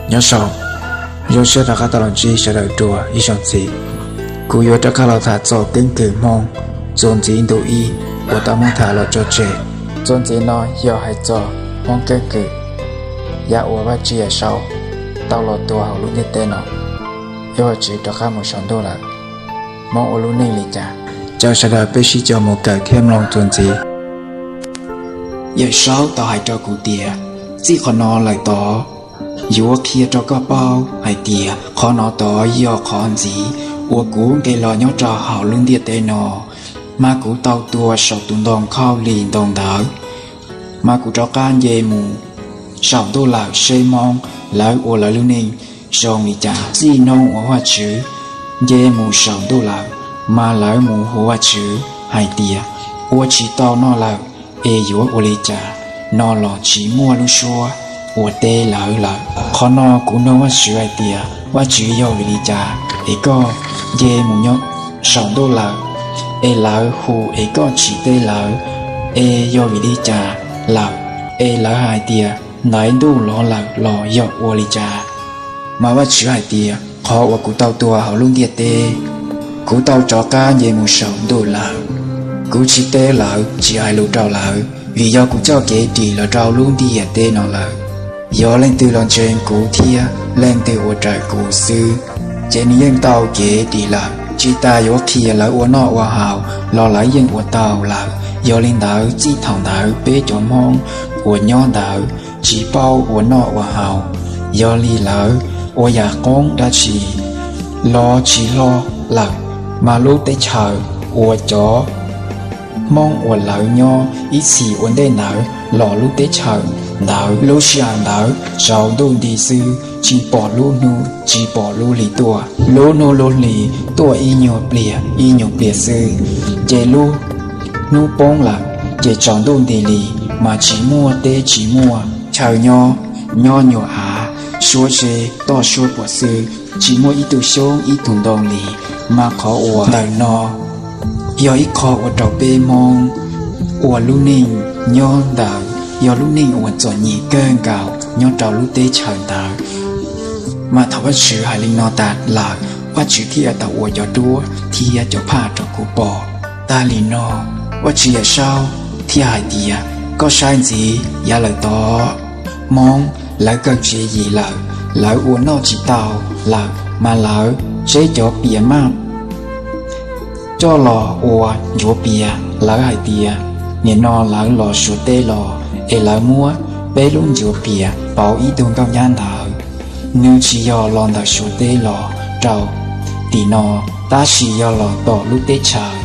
Nyob zoo, zoo siab rov qab tau los ntsib sawv daws dua ib zaug ntxiv. Kuv yuav rov qab los tham txog keeb kwm Hmoob txuas ntxiv ntu ib uas tau muab tham los tso tseg. Txuas ntxiv no yog hais txog Hmoob keeb kwm yav uas Vaj Tswv Yawm Saub tau los tua hauv lub ntiaj teb no, yog Vaj Tswv rov qab mus saum ntuj lawm, Hmoob ua lub neej li cas. Caw sawv daws peb sib cog mus kawm thiab mloog txuas ntxiv. Yawm Saub tau hais rau kuv tias, txij qhov no lawm tod, yuav qhia rau koj paub hais tias qhov no tod yog qhov ntxiv uas kuv nqis los nyob rau hauv lub ntiaj teb no, mas kuv tau tua saum tus ntoo khaub lig ntoo ntawd, mas kuv rov qab nce mus saum ntuj lawm seb Hmoob lawv ua lawv lub neej zoo li cas. Txij hnub uas Vaj Tswv nce mus saum ntuj lawm, mas lawv mus hu Vaj Tswv hais tias, ua tsis tau noj lawm, es yuav ua li cas no los tsis muaj lub suab ua teb lawv lawm. Qhov no kuv nug Vaj Tswv hais tias, Vaj Tswv, yog vim li cas es koj nce mus nyob saum ntuj lawm, es lawv hu es koj tsis teb lawv, es yog vim li cas lawm, es lawv hais tias ntaiv ntuj los lawm los yog ua li cas? Mas Vaj Tswv hais tias, qhov uas kuv tau tua hauv lub ntiaj teb, kuv tau rov qab nce mus saum ntuj lawm. Kuv tsis teb lawv, tsis hais lus rau lawv, vim yog kuv coj kev dim los rau lub ntiaj teb no lawm. Yog leej twg los ntseeg kuv thiab leej twg ua raws kuv xwb, ces nws yeej tau kev dim lawm. Tsis tas yuav qhia lawv ua noj ua haus los lawv yeej ua tau lawm. Yog li ntawd, txij thaum ntawd peb cov Hmoob uas nyob ntawd tsis paub ua noj ua haus, yog li lawv ua yam qoob dab tsi los tsis hlob lawm. Mas lub teb chaws uas cov Hmoob uas lawv nyob ib txhis ua ntej ntawd los lub teb chaws ntawd lub sij hawm ntawd tsaus ntuj nti xwb, tsis pom lub hnub tsis pom lub hli tuaj. Lub hnub lub hli tuaj ib nyuag pliag ib nyuag pliag xwb, ces lub hnub poob lawm, ces tsaus ntuj nti li, mas tsis muaj teb tsis muaj chaw nyob, nyob nyuag av, suab zeb toj suab puam xwb, tsis muaj ib tug xyoob ib tug ntoo li. Mas qhov uas ntawm no yog ib qho ua rau peb Hmoob ua lub neej nyob ntawd yog lub neej uas txom nyem kawg nkaus nyob rau lub teb chaws ntawd. Mas thaum Vaj Tswv hais li no tas lawm, Vaj Tswv thiaj tau ua cov duab thiab cov phaj rau kuv pom. Tag li no, Vaj Tswv Yawm Saub thiaj hais tias, koj saib ntxiv, yav lawm tod Hmoob lawv kawg tsev yim lawm, lawv ua noj tsis tau lawm, mas lawv tseb cov pias maj coj los ua ncuav pias. Lawv hais tias, nim no lawv los Suav teb los, es lawv muab peb lub ncuav pias pauv ib tug nkauj nyab ntawd. Nws tsis yog los ntawm Suav teb los rau tim no, tab sis yog los tom lub teb chaws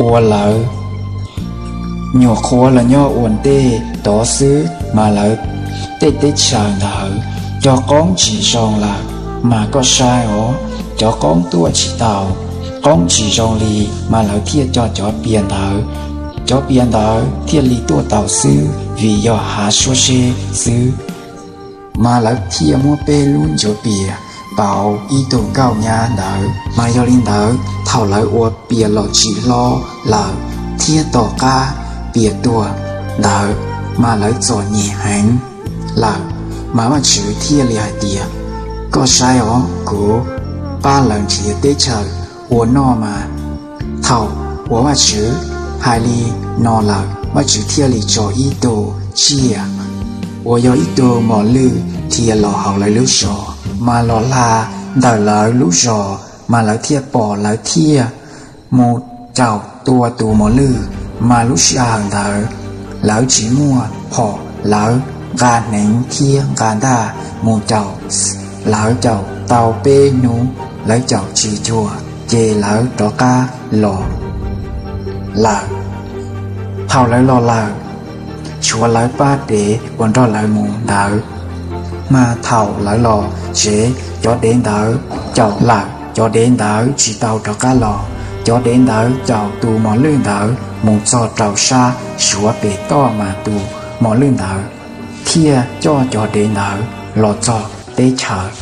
uas lawv nyuam qhuav los nyob ua ntej tod xwb, mas lawv tej teb chaws ntawd cov qoob tsis zoo lawm. Mas koj saib os, cov qoob tuaj tsis tau, qoob tsis zoo li, mas lawv thiaj coj cov pias ntawd, cov pias ntawd thiaj li tuaj tau xwb, vim yog hav suab zeb xwb. Mas lawv thiaj muab peb lub ncuav pias pauv ib tug nkauj nyab ntawd. Mas yog li ntawd, thaum lawv ua pias los tsis hlob lawm, thiab tom qab pias tuag ntawd, mas lawv txom nyem heev lawm. Mas Vaj Tswv thiaj li hais tias, koj saib os, kuv pab lawv nrhiav teb chaws ua noj mas. Thaum uas Vaj Tswv hais li no lawm, Vaj Tswv thiaj li tso ib tug tsiaj uas yog ib tug mos lwj dhia los hauv lawv lub zos, mas los hla ntawm lawv lub zos, mas lawv thiaj pom, lawv thiaj mus caum tua tus mos lwj. Mas lub sij hawm ntawd lawv tsis muaj phom, lawv nqa hneev thiab nqa ntaj mus caum. Lawv caum tau peb hnub, lawv caum tsis cuag, ces lawv rov qab los lawm. Thaum lawv los lawm, tshuav lawv pab dev uas nrog lawv mus ntawd. Mas thaum lawv los tsev, cov dev ntawd caum lawm, cov dev ntawd tsis tau rov qab los. Cov dev ntawd caum tus mos lwj ntawd mus txog rau sab Suav pem toj, mas tus mos lwj ntawd thiaj coj cov dev ntawd los txog teb chaws